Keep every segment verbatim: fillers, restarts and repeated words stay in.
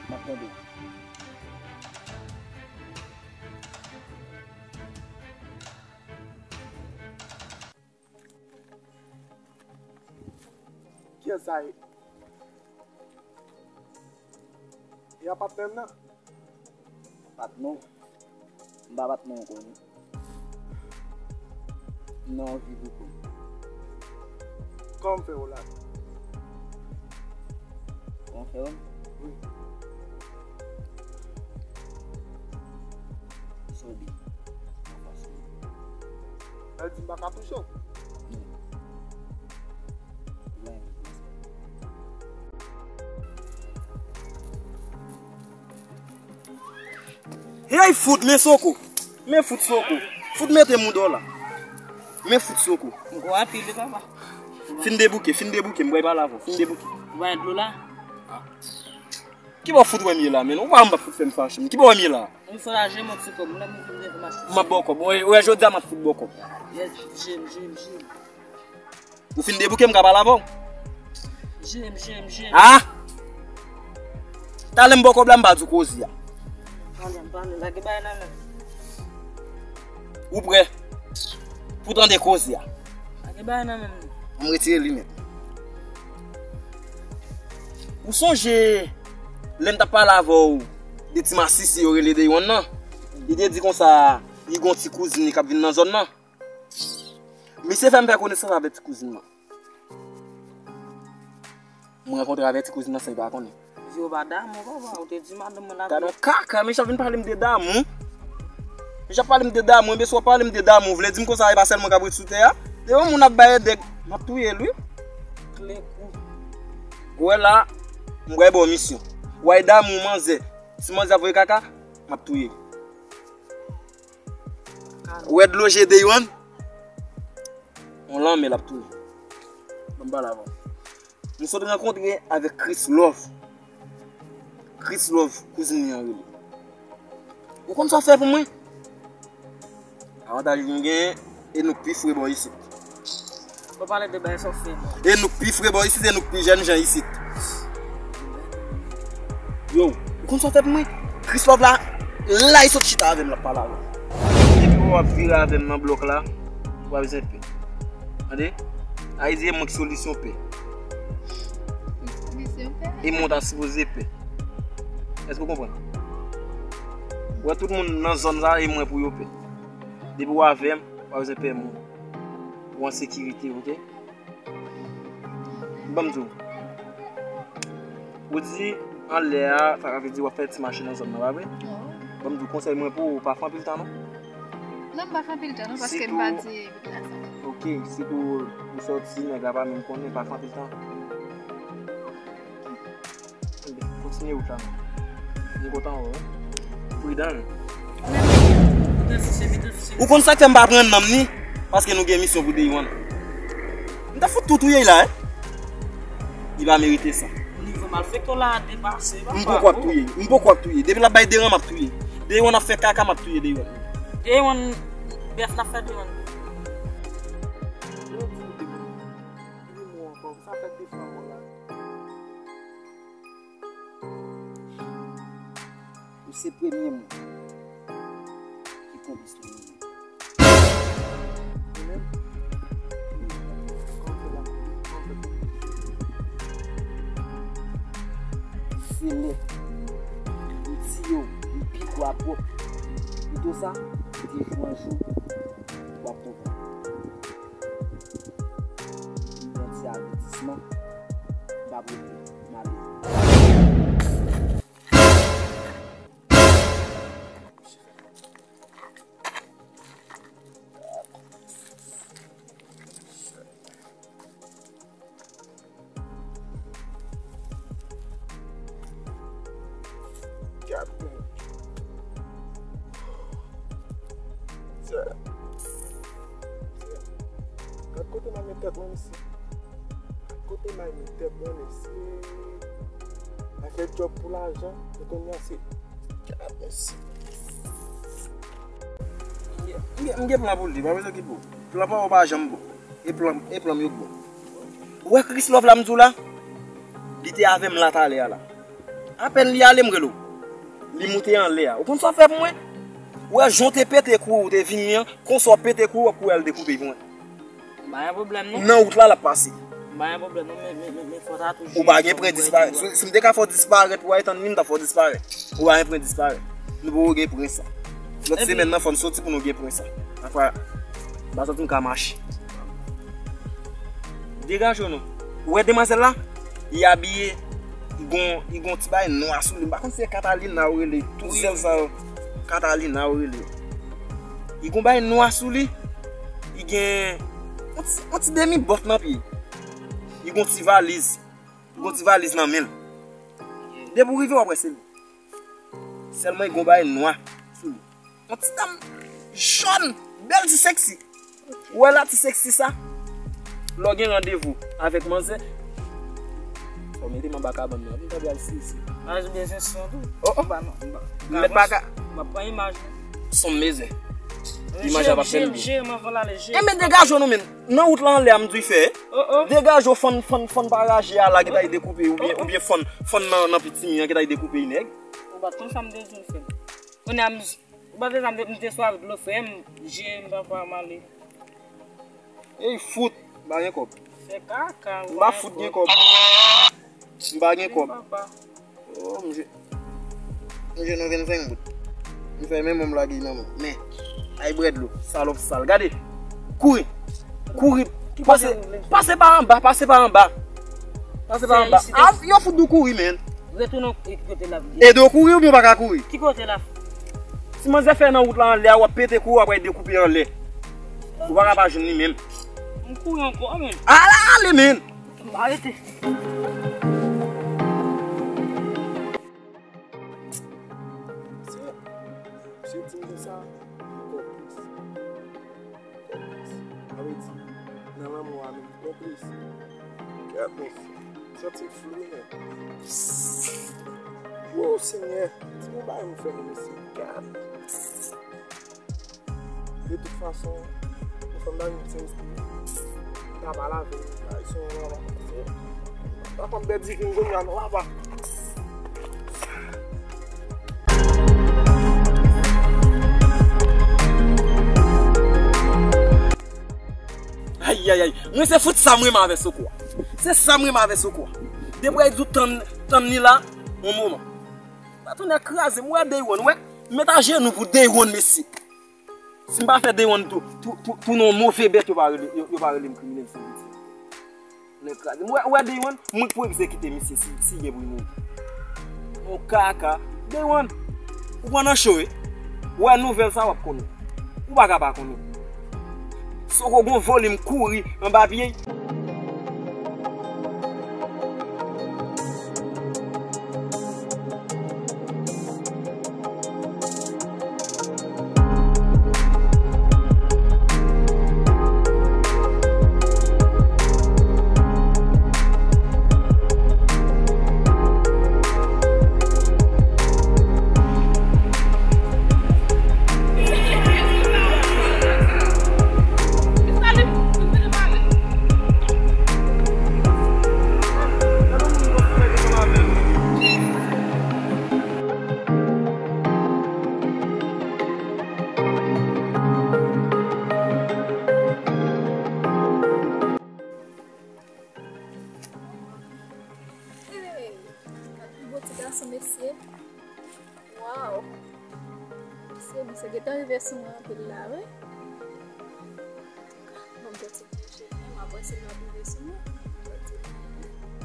M ap tande w. Kiyès sa ye? E a patnè m nan? Patnè w? M pa patnè w ankò non. M nan yon vi pou kò m. Kòman w fè wè w la? Kòman w fè wè m? Wi. Sa w di? Sa w di m pa ka touche w? Non. Hey, fout, men soko. Men fout soko. Fout mete m ou dò la. Men fout soko. M gwo anpil wi, papa. Fin debouke, fin debouke, m pral pale avè w. Fin debouke. Ou bay dlo la? Ki bò fout wè m ye la, men? Ou pa wè m pa fout fè m fache, men ki bò wè m ye la? M soulaje, mon ti kòb. Mwen, mwen vin devan mache. M ap ba w kòb. Ou wè, ou wè jodi a m ap fout ba w kòb. Yes, jem, jem, jem. Ou fin debouke, m ka pale avè w? Jem, jem, jem. Ah! Talè m ba w kòb la, m pa di w koze a. Pale, pale, lage bagay nan men m. Ou prè pou tande koze a? Lage bagay nan men m. M retire linèt. Ou sonje lè m t ap pale avè w de ti masisi yo rele Day One nan? Li te di konsa, li gon ti kouzin li k ap vin nan zòn nan. Misye fè m fè konesans avèk ti kouzin nan. Mwen rankontre avèk ti kouzin nan san li pa konnen. Vye w pa damou, papa, ou te di madanm mwen la. Gad yon kaka, men jan vin pale m de damou. Men jan pale m de damou, enben si w ap pale m de damou, vle di m konsa e pa sèl mwen k ap ret sou tè a. Depi yon moun ap bay èdèg, m ap touye l wi. Kle kou. Ou wè la, m pral ba w misyon. Ou wè damou manzè, si manzè ap voye kaka, m ap touye l. Ou wè dlo je Day One? Yon lanmè l ap tounen. Ban m pale avè w. M sot rankontre avèk Chris Love. Chris Love, kouzin li an rele. Ou konn sa w fè pou mwen? Avantaj nou genyen, e nou k pi fre bò isit. Ou pale de bagay sa w fè, non. E nou k pi fre bò isit, e nou k pi jèn jan isit. Yo, ou konn sa w fè pou mwen? Chris Love la, la, li sot chita avè m, l ap pale avè m. Depi w ap vire avè m nan blòk la, w ap bezwen pè. Tande? Ayiti, e mwen ki solisyon pè. Solisyon pè? E mwen ta sipoze pè. Èske w konprann? Ou wè tout moun nan zòn sa, e mwen pou yo pè. Depi w avè m, w ap bezwen pè moun. Ou an sekirite, oke? Ban m di w. Ou di anlè a, sa ka vle di w ap fè ti mache nan zòn nan, pa vre? Wi. Ban m di w, konsèy mwen pou ou, pa fè anpil tan non. Non, m pa fè anpil tan non, paske m pa di plas la. Oke, sitou ou sòti, nèg la pa menm konnen, pa fè anpil tan. Kontinye wout la non. M kontan wè w. Pridan. Ou konn sa k fè m pa pran nanm ni? Paske nou gen misyon pou Day One. M ta fout tou touye l la, hein? Li pa merite sa. Nivo malfektè w la depase, papa. M poko ap touye. M poko ap touye. Depi l ap bay deran, m ap touye. Day One ap fè kaka, m ap touye Day One. Day One, bèf n ap fè Day One. Ou se premye moun ki konplis nan moun. Se lè m tiye w, m pike w a pwòp. Pito sa, m te jwe yon jou, w ap konprann. M pran ti avètisman, m p ap rete, m ale. Gad mwen. Gad kote m ap met tèt mwen, mesye. Gad kote m ap met tèt mwen, mesye. M ap fè djòb pou lajan, e kounye a se, gad, mesye. M gen, m gen plan pou li, pa bezwen okipe w. Plan pa w pa janm bon. E plan, e plan m yo k bon. Ou wè Chris Love la m di w la? Li te avè m la talè a la. Apèn li ale, m rele w. Li moute anlè a. Ou konn sa w fè pou mwen? Ou wè jan w te pete kouri, ou te vini an, konsa w pete kouri, w ap kouri al dekoupe pou mwen. Pa gen pwoblèm, non. Nan wout la, l ap pase. Pa gen pwoblèm, non, men, men, men, men fò ta toujou. Ou pa gen pwen disparèt. Si, si m te ka fè w disparèt, ou pa etann li, m t ap fè w disparèt. Ou pa gen pwen disparèt. Nou poko gen pwen sa. Lòt semèn nan, fò n soti pou nou gen pwen sa. Apa, m pa santi m ka mache. Degaje w non. Ou wè demwazèl la? Li abiye, li gon, li gon ti bagay nwa sou li. M pa konn si se Catalina ou rele. Tout zèl sa yo, Catalina ou rele. Li gon bagay nwa sou li. Li gen yon ti, yon ti demi bòt nan pye. Li gon ti valiz. Li gon ti valiz nan men l. Depi w rive, w ap wè se li. Sèlman li gon bagay nwa sou li. Yon ti dam jòn, bèl ti seksi. Ou wè la ti seksi sa? Lè w gen randevou avèk manzè, fò w mete m anba kabann nan. Vin tande al si isi. Al bezwen son tou. Oh, oh. M pa, m pa, m pa, m ap pran imaj. Son mezè. Imaj la pa fè l byen. Jere m anvan l ale, jere. Enben degaje w non, men. Nan wout la anlè a, m di w fè. Oh, oh. Degaje w, fann, fann, fann pa raje a la ki ta dekoupe, oubyen, oubyen fann, fann nan, nan pitimi an ki ta dekoupe nèg. Ou pa t konn sa m te di w fè. Kounye a m, ou pa t konn sa m te, m te swav dlo frè m, je m pa fwa m ale. Ey, fout, m pa gen kòb. Fè kaka, m pa fout gen kòb. M pa gen kòb. Oh, m je-, m jwenn yon vennsenk goud. M fè men mwen m lage nan men. Men, ay bwè dlo, salòp sal. Gade, kouri, kouri, pase, pase pa anba, pase pa anba. Pase pa anba. Ah, yo fout nou kouri, men. Retounen ki kote l ap ye. Ede w kouri oubyen w pa ka kouri? Ki kote l ap? Si manzè fè nan wout la anlè a, w ap pete kouri, w ap al dekoupe anlè. Ou pa ka pa jwenn li menm. M kouri ankò, men. Ala ale, men. M arete. Se, se di m konsa, m konplis. Sa vle di, nan lanmou a menm konplis. Gad mesye, santi m flou nèt. Wo, Senyè, di m yon bagay m fè nou mesye. Gad. De tout fason, yon fanm nan yon ti espri. M ta pale avè l, Ayisyen yo, papa. Papa m pèdi vin kounye a, non, papa. Ay, ay, ay. Mwen se fout sa m renmen avè Soko a. Se sa m renmen avè Soko a. Depi w di w tann, tann li la, yon moman. Patwon nèg kraze m, wè Day One, wè. Met ajenou pou Day One, mesye. Si m pa fè Day One tou, tou, tou, tounen yon move bèt, yo pa rele, yo, yo pa rele m kriminèl, se piti. Nèg kraze. M wè, wè Day One, mwen k pou egzekite misye si, si gen pou li mouri. Yon kaka. Day One, ou pran nan cho, wi. Ou wè nouvèl sa, w ap konnen. Ou pa ka pa konnen. Soko gon volim kouri anba pye. Hey, gad yon bon ti gason, mesye. Waw. Mesye, misye gentan rive sou mwen anpil la, wi. Bon, m kontinye jere, m ap wè si l ap rive sou mwen. M ap di,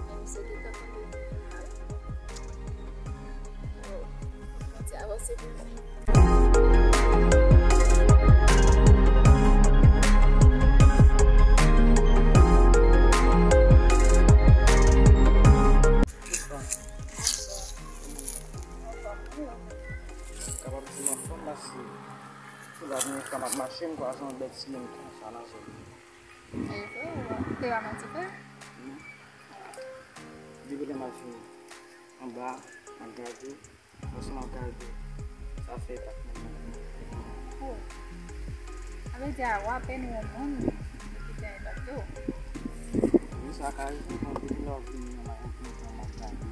men misye gentan tande m la, wi. Oh, m kontinye avanse pou mwen. Kapab di m anfòm paske sou la vin ka m ap mache, m kwaze yon bèt simen konsa nan zòn. Ehe, ou te pa manti frè? Depi lè m al fini anba, m ap gade. Franchman, gade, sa fè epak mwen. Oh. Sa vle di a, w apèn wè yon moun, li kite epak yo. Wi, sa ka rive, konn depi lè w vini, yon mayon kontan, m ap gade.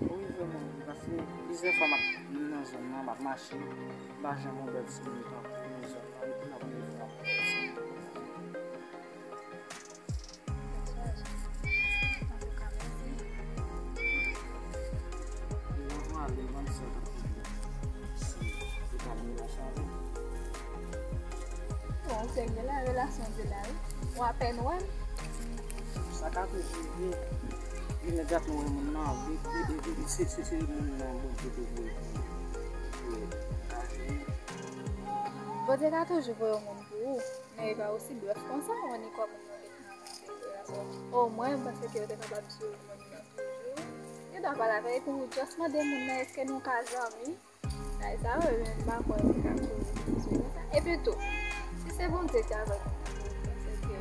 Ou rive, mon ami, paske plizyè fwa m ap nan zòn nan, m ap mache, m pa janm wè bèl timoun tankou nou nan zòn nan, epi la premye fwa m ap wè bèl timoun. Antouka, mèsi. Yo pral li, mwen se tankou si se pa li la chanje. Bon, ou serye la, relasyon di la, wi. Ou apèn wè m. Sa ka toujou rive. Imedyatman wè moun nan, li, li, li, li, se, se, se moun nan Bondye te voye pou ou. Pou ou ka jwenn. Bondye ka toujou voye yon moun pou ou, men li pa osi blèf konsa, ou annik wè moun nan te ka nan relasyon. O mwen, m panse ke yo te kapab swiv moun nan toujou. Yo ta pale avè l, epi ou just mande moun nan, èske nou ka zanmi? Bagay sa yo, men m pa kwè li ka koze sou sa. Epi tou, si se Bondye ki avèk ou, m panse ke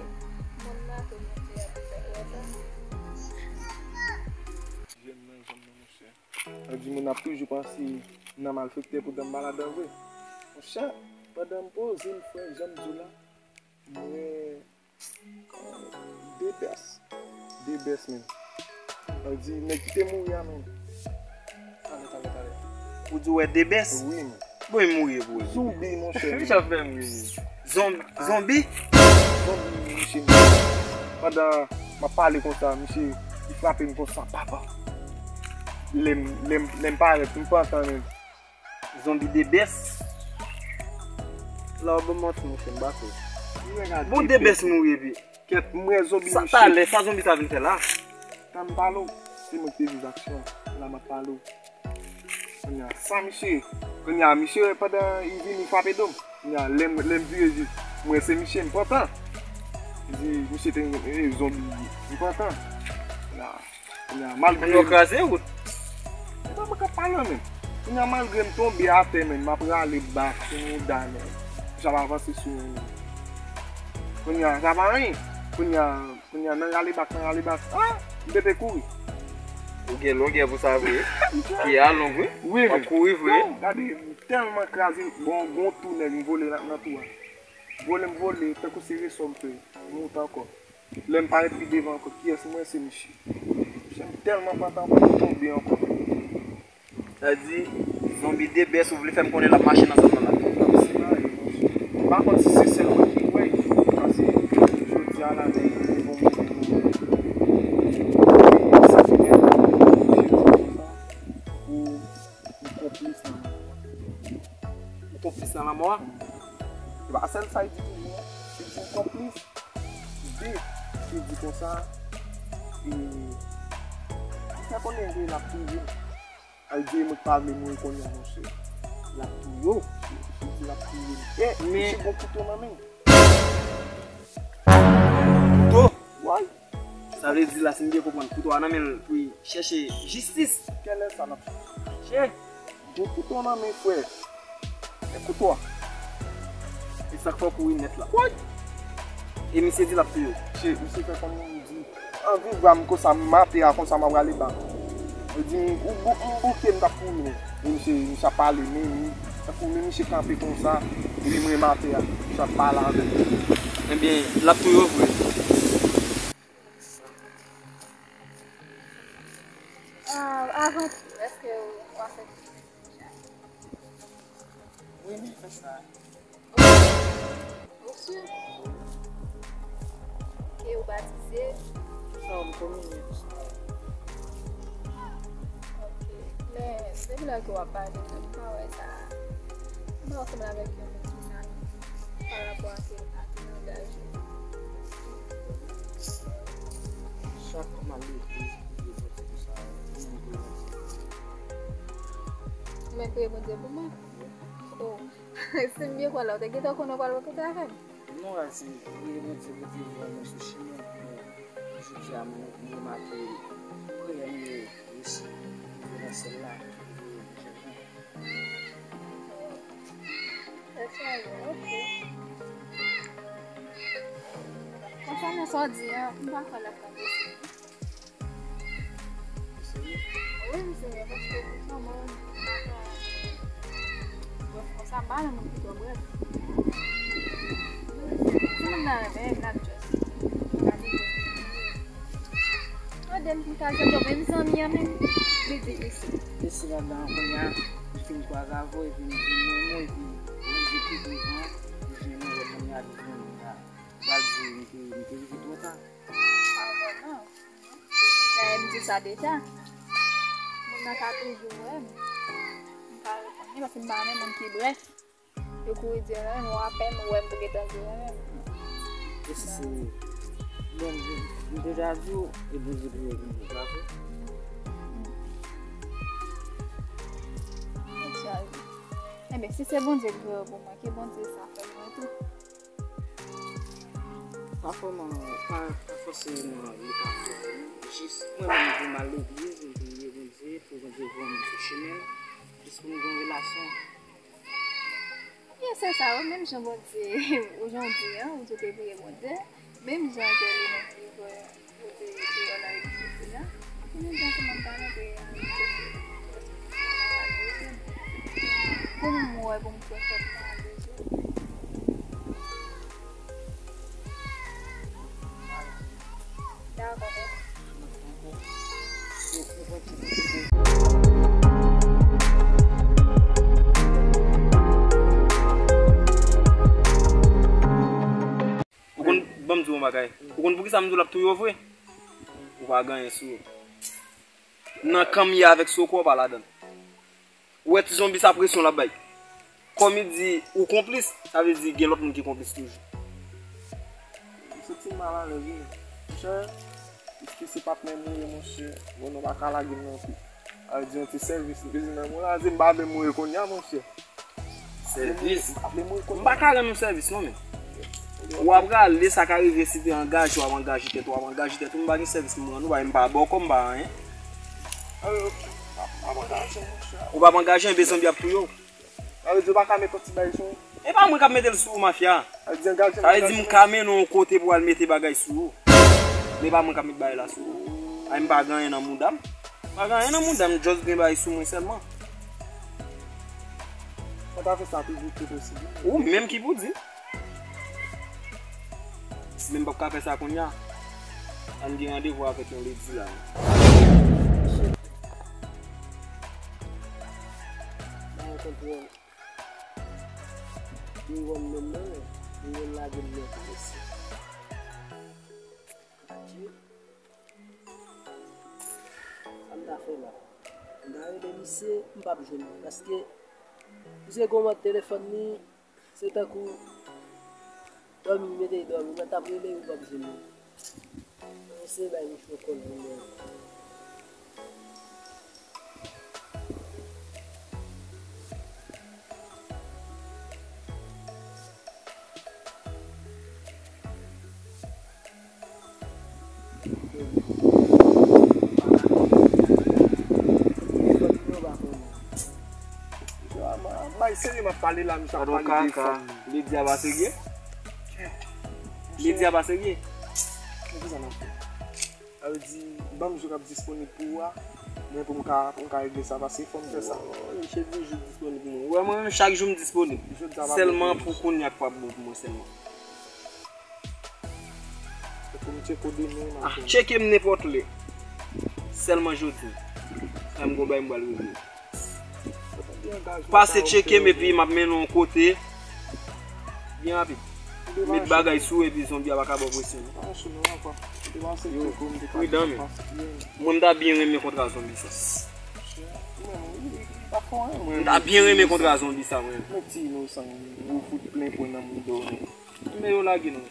moun nan tou Bondye ap fè wè sa. Jwenn nan zanmi nan. Sa vle di moun ap toujou panse m nan malfektè poutan m pa ladan vre. Monchè, pandan m poze m, frè, jan m di w la, m wè de bès. De bès, menm. Sa vle di nèg ki te mouri a, menm. Talè, talè, talè. Ou di w wè de bès? Wi, menm. Bon, li mouri pou ou. Zonbi, monchè. Misye ap fè m ri. Zonbi? Zonbi, misye mouri. Pandan m ap pale konsa, misye, li frape m konsa, papa. Lè m, lè m, lè m parèt, m pantan menm. Zonbi de bès. La w ap ban m manti, monchè, m pa kwè. Bon, de bès mouri epi. Kèt, m wè zonbi misye. Sa talè, sa zonbi sa vin fè la? Tan m pale w, se mwen ki te viv aksyon an. La m ap pale w. Kounye a, sa misye, kounye a, misye, pandan li vini frape do m, kounye a, lè m, lè m vire je, m wè se misye, m pantan. Li di, misye te, e, zonbi, m pantan. Kounye a, kounye a, malgre. Kounye a, w kraze wout. E pa mwen k ap pale, menm. Kounye a, malgre m tonbe atè, menm, m ap rale bak sou mouda, menm. Misye ap avanse sou mwen, menm. Kounye a, sa pa anyen. Kounye a, Kounye a, nan rale bak, nan rale bak. Ah! M pete kouri. Ou gen longè pou sa vre. Pye a long vre. Wi, w ap kouri vre. Gade, m tèlman kraze, bon, gon tou nèg, m vole nan, nan tou a. Vole, m vole, tankou se resò m fè. M moute ankò. Lè m parèt pi devan ankò, kiyès m wè? Se misye. Misye, m tèlman pantan, m tonbe ankò. Sa di, zonbi de bès ou vle fè m konnen l ap mache nan zòn nan la. M pa konn si se sèl mwen ki wè l, paske jodi a la, nèg yo te bon moun. Sa fè m oblije di konsa, ou, ou konplis nan lanmò. Ou konplis nan lanmò a? Se pa sèl sa l di toujou, non. Li di ou konplis de, li di konsa, e, li fè konnen l ap touye m. Al di e mwen k pa vle mouri kounye a, monchè. L ap touye w. Misye di l ap touye m. E, men misye gon kouto nan men l. Kouto? Wi. Sa vle di la, si m byen konprann, kouto a nan men l pou l chèche jistis. Kèlè sa l ap chèche? Gon kouto nan men frè. E kouto a. E sa k fè w kouri nèt la. What? E misye di l ap touye w. Misye, misye fè kòm li di, anvi vwa m konsa, m atè a konsa, m ap rale bak. Li di, m, ou bou-, m bouke, m t ap kouri, men. E misye, misye ap pale, men, men, tankou men misye kanpe konsa, epi mwen m atè a, misye ap pale avè m. Ebyen, l ap touye w vre. Ah, avan tou, èske w ap fè pitit? Wi, m fè sa. Ou si? E ou batize? Sa, m kominye tou sa. Ok. Men, depi lè ke w ap pale, m pa wè sa. M pa wè w sanble avèk yon moun ki sa, non. Pa rapò ak, ak langaj ou. Chak fwa m al legliz, m priye Bondye pou sa, m priye Bondye. Ou menm priye Bondye pou mwen? Oh. Si m byen kwè la, ou te gentan konnen w pral rankontre avè m? Non, Racine, priye Bondye, Bondye voye mwen sou chemen pou jodi a, mwen remake priyè m yo resi nan syèl la, ki voye mwen jwenn mwen. Tèt chaje, ok. Konsènan sa w di a, m pa kwè l ap ka posib. Ou serye? Wi, m serye, paske kòman, m pa ka brèf konsa, m pa nan moun ki twò brèf. Si moun nan renmen m, l ap just gade. Mande m pou m ka jwenn yon menm zanmi an menm, li di li se. E si ladan an kounye a, m fin kwaze avè w, epi m vin renmen w, epi Bondye ki devan, li vin renmen w, kounye a li vin renmen w. Pral di m te, m te rive twò ta. Ah, bon, non. Dayè, m di sa deja. Moun nan ka toujou wè m. M pa reponn li, paske m pa renmen moun ki brèf. Yo kouri di yo renmen m, ou apèn ou wè m pou gentan di yo renmen m. Jezi, bon, m, m deja di w, e Bondye pou yo vini, pa vre? Ebyen, si se Bondye ki voye w pou mwen, ke Bondye sa fè pou mwen tou. Pa fòman, pa, pa fòseman li pa fè. Jis, mwen menm, pou m al legliz, m priye Bondye, pou Bondye voye m sou chemen, jis pou m gen yon relasyon. Ebyen, se sa, wi, menm jan Bondye, ou jan w di an, ou tou te priye Bondye, menm jan ke li menm li voye Bondye te wè nan legliz la. Se menm jan kòman m ta rantre an legliz. Dakò. Ou konn, ban m di w yon bagay. Ou konn poukisa m di w l ap touye w vre? Ou pa gen anyen sou ou. Nan kan m ye avèk Soko, w pa ladan l. Ou wè ti zonbi sa presyon l ap bay. Kòm li di ou konplis, sa vle di gen lòt moun ki konplis toujou. M santi m malalèz wi. Monchè, piske se patnè m ou ye, monchè, bon, nou pa ka lage m nan kou. Sa vle di yon ti sèvis m bezwen nan men w la, se m pa menm mouri kounye a, monchè. Sèvis? M pa ka rann ou sèvis non, men. W ap rale, sa ka rive, si te angaje, w ap angaje tèt ou, w ap angaje tèt ou, m pa gen sèvis m rann ou, paske m pa ba w kòb, m pa anyen. Ou p ap angaje, monchè. Ou p ap angaje, enben zonbi ap touye w. Sa vle di w pa ka met yon ti bagay sou ou? E pa mwen k ap mete l sou ou, mafya. Sa vle di angaje m. Sa vle di m ka mennen w yon kote pou w al mete bagay sou ou. Men e pa mwen k ap met bagay la sou ou. Ay, m pa gen anyen nan mouda m. M pa gen anyen nan mouda m, just gen bagay sou mwen sèlman. Mwen ta fè sa pi vit ke posib. Ou menm ki pou di. Men m p ap ka fè sa kounye a. Ann gen randevou avèk yon ledi la. Mwen konprann. Li wè m menm nan, li wè l lage m nèt mesye. Adye. Sa m ta fè la? M ta rele misye, m p ap jwenn li. Paske misye gen yon mòd telefòn li, se tankou dòmi, mete l dòmi, mwen t ap rele, ou p ap jwenn li. Mwen eseye bay misye kòd li menm. Bay serye m ap pale la, misye ap pale de fanm. Ledi a pa serye? Ledi a pa serye? Sa vle di, ban m jou k ap disponib pou ou a, mwen pou m ka, pou m ka regle sa, paske fò m fè sa. Oh, misye di jou disponib pou mwen. Ou wè mwen menm, chak jou m disponib. Sèlman pou kounye a k p ap bon pou mwen sèlman. Pou m tcheke w demen, m ap tcheke m nenpòt lè. Sèlman jodi. Lè m gon bagay m pral regle. Pase tcheke m epi m ap mennen w yon kote byen rapid. Met bagay sou ou epi zonbi a pa ka ba w presyon non. Yo, pridan men. Mwen m ta byen renmen kontra zonbi sa. M ta byen renmen kontra zonbi sa mwen. Yon ti inosan, ou fout plen pwen nan mouda w. Men yo lage nou.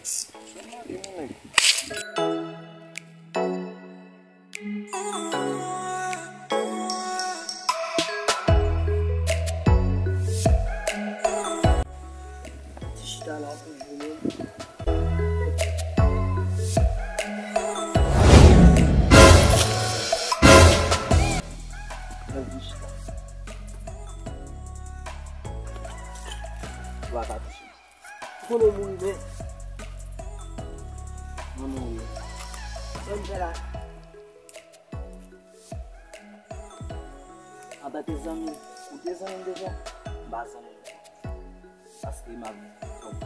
Ti chita la toujou menm. Nan ti chita. Ou pa ka touche m. Ou konnen mouri men. Mwen mouri. Sa m fè la? Antanke zanmi, ou te zanmi m deja? M pa zanmi w. Paske m ap kòm.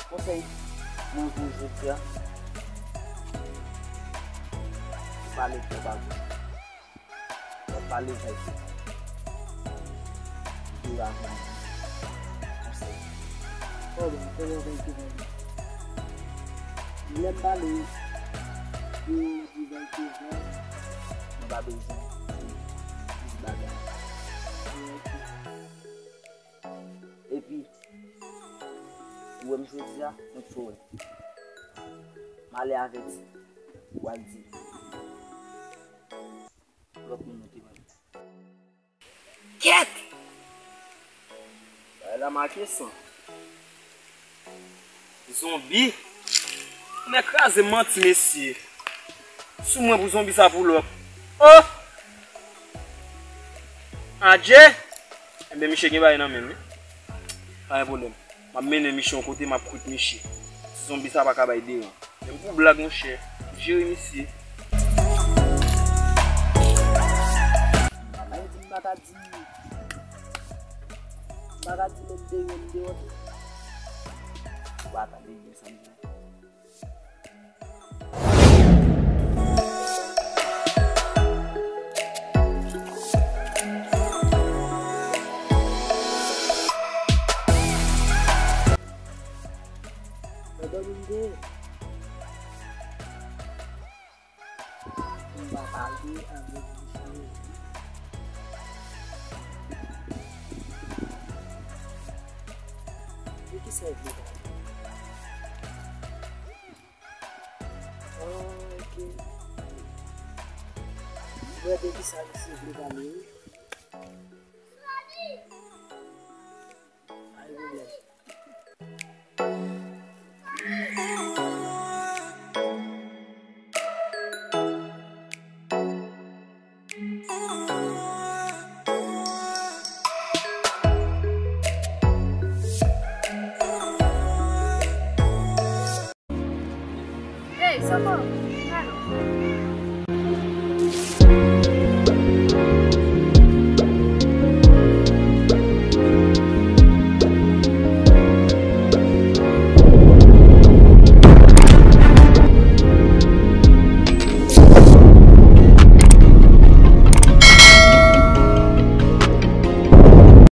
Konsèy mwen pou w jodi a, pale twòp avè w. W ap pale vète. Li va vin konsèy. Oh, bon, fè yon vète, bon. Lè m pale, yo di vète, bon. Nou pa bezwen di plis bagay. Epi, ou wè m jodi a, mwen fò wè. M ale avèti, w al di. Lòt moun yo te ban m. Kèt! Bagay la make san. Zonbi. Nèg kraze manti, mesye. Sou mwen pou zonbi sa pou lòk. Oh! Adje! Enben, misye gen bagay nan men l, wi. Pa gen pwoblèm. M ap mennen misye yon kote, m ap kwit misye. Ti zonbi sa pa ka bay deran. Menm pou blag, monchè. Jere misye. Sa vle di m pa ka di Pa ka di menm deyò, m deyò tou. Ou pa tande byen sa m di. Nan dòmi m te ye. M pa pale avèk misye. De kisa w vle pale? Ah, ok. M wè de kisa misye vle pale, wi.